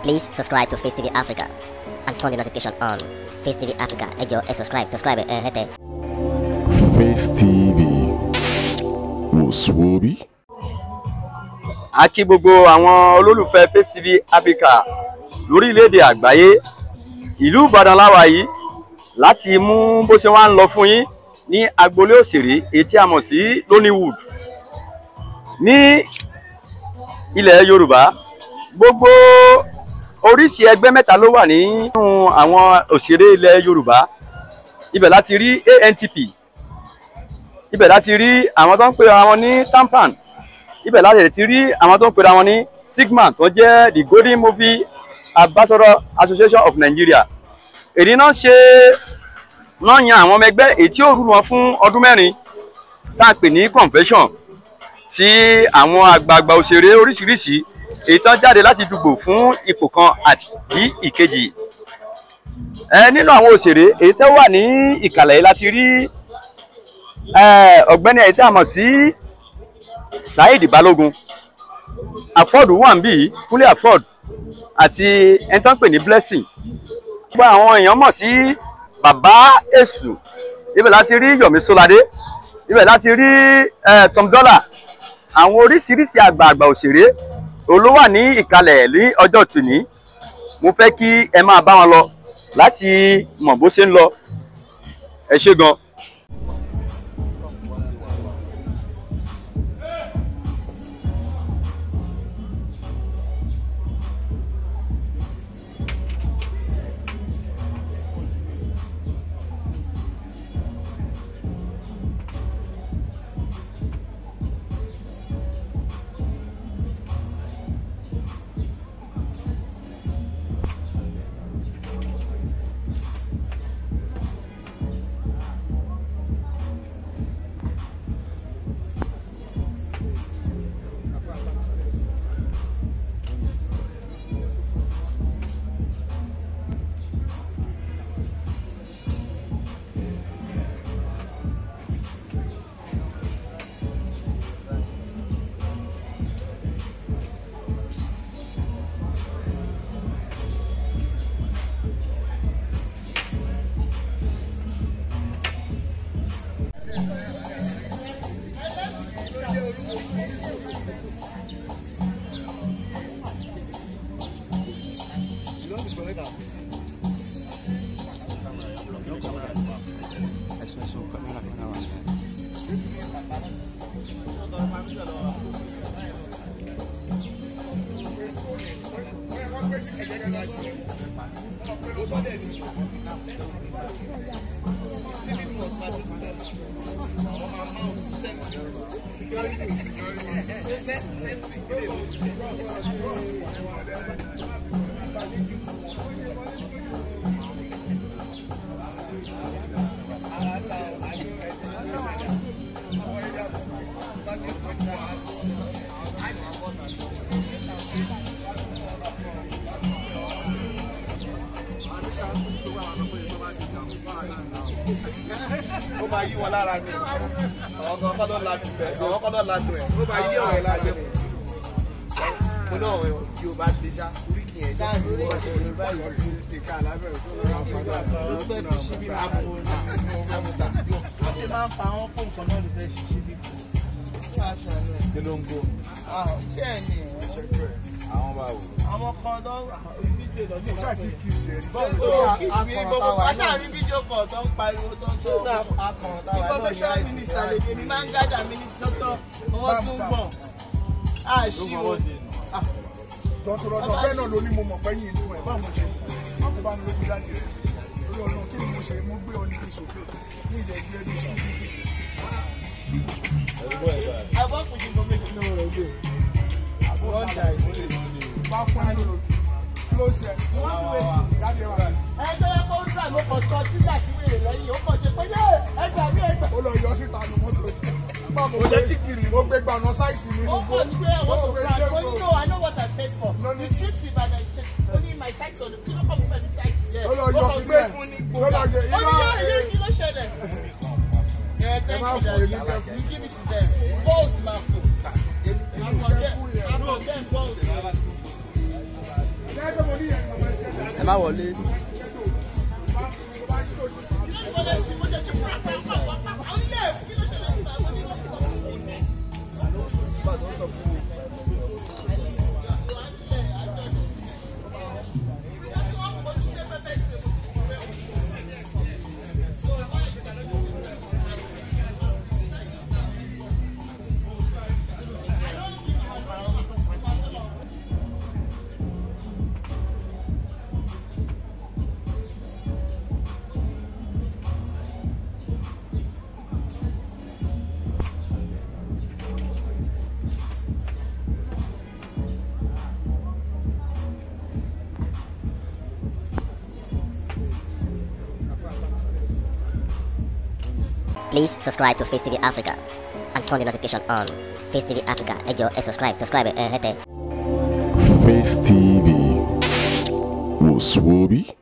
Please subscribe to Face TV Africa and turn the notification on. Face TV Africa, ẹ jọ̀ọ́ ẹ subscribe, subscribe ẹ hẹ́tẹ̀. Face TV wò sùwòbí. A kí gbogbo àwọn olólùfẹ́ Face TV Africa lórílẹ̀‐èdè àgbáyé. Ìlú Ìbàdàn láwa yìí láti mú bó ṣe wá ń lọ fún yín ní agboolé òṣèré èyí tí a mọ̀ sí Nollywood ní ilẹ̀ Yorùbá. Gbogbo oríṣi ẹgbẹ́ mẹ́ta ló wà nínú àwọn òṣèré ilẹ̀ Yorùbá. Ibẹ̀ láti rí ANTP, ibẹ̀ láti rí àwọn tó ń pera wọn ní TAMPAN, ibẹ̀ láti ti rí àwọn tó ń pera wọn ní SIGMA tó jẹ́ the Golden Movie Ambassador Association of Nigeria. Èyí náà ṣe náà yan àwọn ọmọ ẹgbẹ́ èyí tí ó rú wọn fún ọdún mẹ́rin tá a pè ní convention, tí àwọn àgbààgbà òṣèré oríṣiríṣi èyí tó ń jáde láti dùgbò fún ipò kan àti ìkejì. Nínú àwọn òṣèré èyí tó wà ní ìkàlẹ̀ yìí láti rí ọ̀gbẹ́ni èyí tí a mọ̀ sí Saheed Balogun, Afod wà níbí, Kúnlé Afod àti ẹni tó ń pè ní Blessing. Gbogbo àwọn èèyàn mọ̀ sí Bàbá Èṣù. Ibẹ̀ láti rí Yomi Solade, ibẹ̀ láti rí Tom Dollar. Àwọn oríṣiríṣi àgbààgbà òṣèré ló wà ní ìkàlẹ̀ ní ọjọ́ tòní. Mo fẹ́ kí ẹ máa bá wọn lọ láti mọ̀ bó ṣe ń lọ. Ẹ ṣé gan. Ó máa yí wọn lára ni, àwọn kan ló ladùn ẹ, àwọn kan ló ladùn ẹ, ó máa yí ọ̀rẹ́ lára ni. Mo náà yóò bá lè ṣá orí kì í ẹ̀ jẹ́ ìka alábẹ̀rẹ̀ tó lọ́wọ́ àpàdé àmúta. Wọ́n ṣe máa ń pa àwọn fóònù kan náà ló fẹ́ ṣiṣẹ́ bí kò. Kí ló ń gbó? Iṣẹ́ ẹ̀ ni. Àwọn bá wò. Àwọn kan tó fídíò lọ sí. Ṣáà ti kìsì ẹ̀. Aṣáà rí fídíò kan tó ń pariwo tó ń sọ. Information minister lè èmi máa ń gádà minister tó wọ́n tún gbọ̀n. Àṣìwò. Dọ̀tọ̀rọ̀dọ̀ bẹ́ẹ̀ náà ló ní mo mọ̀ pé yín inú ẹ̀ báwo ṣe wọ́n kò bá mi lójú dájú rẹ̀ lórí ọ̀nà kí ni mo ṣe mo gbé ọ níbi sókè ní ilẹ̀ gbé ẹbí sùn. I work with information náà rẹ̀ gbé. Bá fún ẹ lòlò kí ló ṣe jáde wá. Ẹ tó yẹ kó ń dà ló kàn sọ títà sí wèrè lẹ́yìn ó kàn ṣe pé yé ẹgbàá mi ẹgbàá. Ó lọ yọ síta nu mọ́tò. Mo gbé gbàna sáìtì mi. Ó kàn ní pé àwọn tó gbà ó ní no I know what I paid for. The trip to Ibadan is only my site on the kí ló kàn mí pẹ̀lú site yẹn. Ó lọ yọ kí bẹ́ẹ̀ ó lọ yọ Ó ní yóò yé kí ló ṣẹlẹ̀. Yeah, thank you, Daddy. You give it to them. Balls, my foot. I'm on them. I'm on them balls. Lẹ́yìn tó mo ní Ẹ má wọlé. Please subscribe to Face TV Africa and turn the notification on. Face TV Africa, ẹ jọ̀ọ́ ẹ subscribe, subscribe ẹ hẹ́tẹ̀. Face TV was Swoby.